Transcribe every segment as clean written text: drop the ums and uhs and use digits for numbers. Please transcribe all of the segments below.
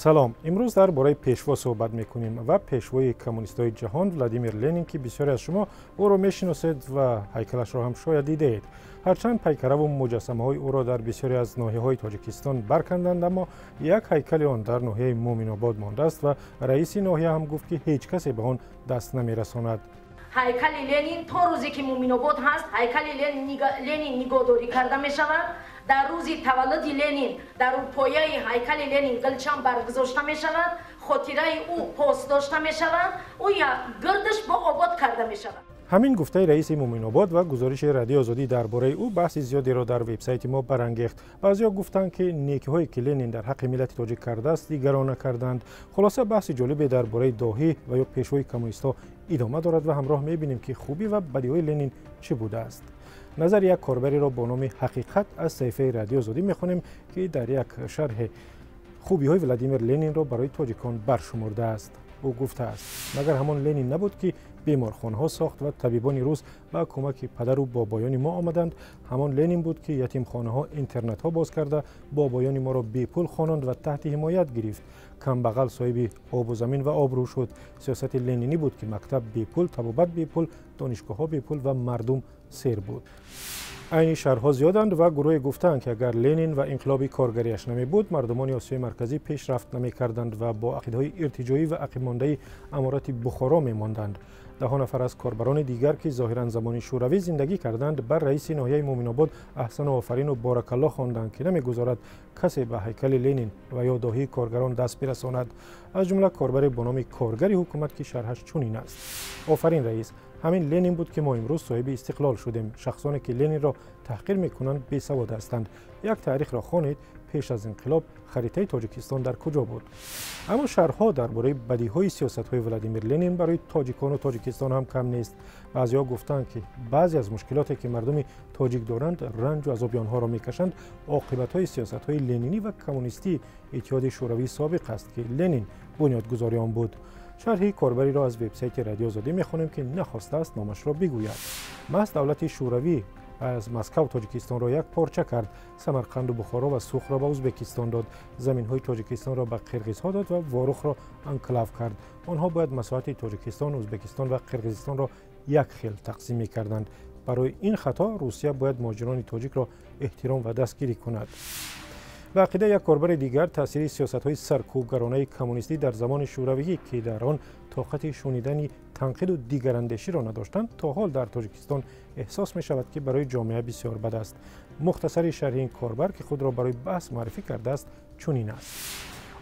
Салом. Имрӯз дар бораи пешво суҳбат мекунем ва пешвои коммунистҳои ҷаҳон Владимир Ленин, ки бисёре аз шумо ӯро мешиносед ва ҳайкалашро ҳам шояд дидаед. Ҳарчанд пайкараву муҷассамаҳои ӯро дар бисёре аз ноҳияҳои Тоҷикистон барканданд, аммо як ҳайкали он дар ноҳияи Муъминобод мондааст ва раиси ноҳия ҳам гуфт, ки ҳеҷ касе ба он даст намерасонад. Ҳайкали Ленин то рӯзе ки Муъминобод ҳаст, ҳайкали Ленин нигоҳдорӣ карда мешавад. Дар рӯзи таваллуди Ленин дар пояи ҳайкали Ленин гулчан баргузошта мешавад, хотираи ӯ пос дошта мешавад, ӯ гирдаш бо обод карда мешавад. Ҳамин гуфтаи раиси Муъминобод ва гузориши Радиои Озодӣ дар бораи ӯ баҳси зиёдеро дар вебсайти мо барангехт. Баъзеҳо гуфтанд, ки некиҳое, ки Ленин дар ҳаққи миллати тоҷик кардааст, дигарон накарданд. Хулоса, баҳси ҷолибе дар бораи доҳӣ ва ё пешвои коммунистҳо идома дорад ва ҳамроҳ мебинем, ки хубӣ ва бадиҳои Ленин чӣ будааст. Назари як корбареро бо номи Ҳақиқат аз саҳифаи Радиои Озодӣ мехонем, ки дар як шарҳе хубиҳои Владимир Ленинро барои тоҷикон баршумурдааст. Ӯ гуфтааст: магар ҳамон Ленин набуд, ки беморхонаҳо сохт ва табибони рус ба кӯмаки падару бобоёни мо омаданд? Ҳамон Ленин буд, ки ятимхонаҳо, интернатҳо боз карда, бобоёни моро бепул хононд ва таҳти ҳимоят гирифт. Камбағал соҳиби обу замин ва обрӯ шуд. Сиёсати ленинӣ буд, ки мактаб бепул, табобат бепул, донишгоҳҳо бепул ва мардум сер буд. Айни шарҳҳо зиёданд ва гурӯҳе гуфтаанд, ки агар Ленин ва инқилоби коргариаш намебуд, мардумони Осиёи Марказӣ пешрафт намекарданд ва бо ақидаҳои иртиҷоӣ ва ақибмондаи аморати Бухоро мемонданд. Даҳо нафар аз корбарони дигар, ки зоҳиран замони Шӯравӣ зиндагӣ карданд, бар раиси ноҳияи Муъминобод аҳсану офарину боракалло хонданд, ки намегузорад касе ба ҳайкали Ленин ва ё доҳии коргарон даст бирасонад. Аз ҷумла корбаре бо номи Коргари ҳукумат, ки шарҳаш чунин аст: офарин, раис, ҳамин Ленин буд, ки мо имрӯз соҳиби истиқлол шудем. Шахсоне, ки Ленинро таҳқир мекунанд, бесавод ҳастанд. Як таърихро хонед, пеш аз инқилоб харитаи Тоҷикистон дар куҷо буд? Аммо шарҳҳо дар бораи бадиҳои сиёсатҳои Владимир Ленин барои тоҷикону Тоҷикистон ҳам кам нест. Баъзеҳо гуфтаанд, ки баъзе аз мушкилоте, ки мардуми тоҷик доранд, ранҷу азоби онҳоро мекашанд, оқибатҳои сиёсатҳои ленинӣ ва коммунистии Иттиҳоди Шӯравии собиқ аст, ки Ленин бунёдгузори он буд. Шарҳи корбариро аз вебсайти Радиои Озодӣ мехонем, ки нахостааст номашро бигӯяд. Маҳз давлати Шӯравӣ аз Москав Тоҷикистонро як порча кард, Самарқанду Бухоро ва Сухро ба Ӯзбекистон дод, заминҳои Тоҷикистонро ба қирғизҳо дод ва Ворухро анклав кард. Онҳо бояд масоҳати Тоҷикистон, Ӯзбекистон ва Қирғизистонро як хел тақсим мекарданд. Барои ин хато Русия бояд муҳоҷирони тоҷикро эҳтиром ва дастгирӣ кунад. Ба ақидаи як корбари дигар, таъсири сиёсатҳои саркӯбгаронаи коммунистӣ дар замони Шӯравӣ, ки дар он тоқати шунидани танқиду дигарандеширо надоштанд, то ҳол дар Тоҷикистон эҳсос мешавад, ки барои ҷомеа бисёр бад аст. Мухтасари шарҳи ин корбар, ки худро барои баҳс муаррифӣ кардааст, чунин аст: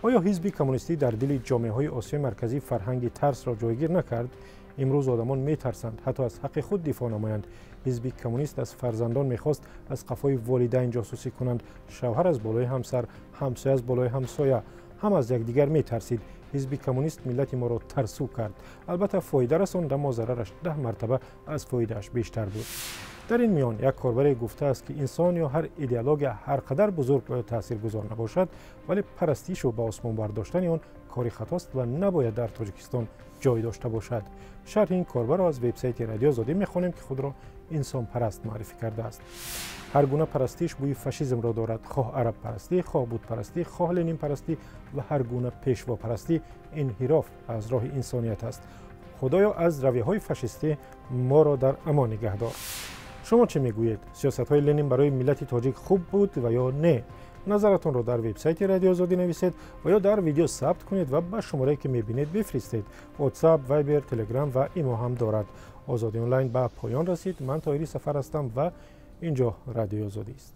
оё ҳизби коммунистӣ дар дили ҷомеаҳои Осиёи Марказӣ фарҳанги тарсро ҷойгир накард? Имрӯз одамон метарсанд ҳатто аз ҳаққи худ дифоъ намоянд. Ҳизби коммунист аз фарзандон мехост аз қафои волидайн ҷосусӣ кунанд, шавҳар аз болои ҳамсар, ҳамсоя аз болои ҳамсоя, ҳам аз якдигар метарсид. Ҳизби коммунист миллати моро тарсу кард. Албатта, фоида расонд, аммо зарараш 10 мартаба аз фоидааш бештар буд. Дар ин миён як корбаре гуфтааст, ки инсон ё ҳар идеология ҳар қадар бузург ва ё таъсиргузор набошад, вале парастишу ба осмон бардоштани он кори хатост ва набояд дар Тоҷикистон ҷой дошта бошад. Шарҳи ин корбарро аз вебсайти Радиои Озодӣ мехонем, ки худро инсонпараст муаррифӣ кардааст. Ҳар гуна парастиш бӯи фашизмро дорад, хоҳ арабпарастӣ, хоҳ бутпарастӣ, хоҳ ленинпарастӣ ва ҳар гуна пешвопарастӣ инҳироф аз роҳи инсоният аст. Худоё, аз равияҳои фашистӣ моро дар амон нигаҳдор. Шумо чӣ мегӯед? Сиёсатҳои Ленин барои миллати тоҷик хуб буд ва ё не? Назаратонро дар вебсайти Радиои Озодӣ нависед ва ё дар видео сабт кунед ва ба шуморае, ки мебинед, бифиристед. WhatsApp, Viber, Telegram ва Имо ҳам дорад. Озодӣ онлайн ба поён расид. Ман Тоҳири Сафар ҳастам ва ин ҷо Радиои Озодӣ аст.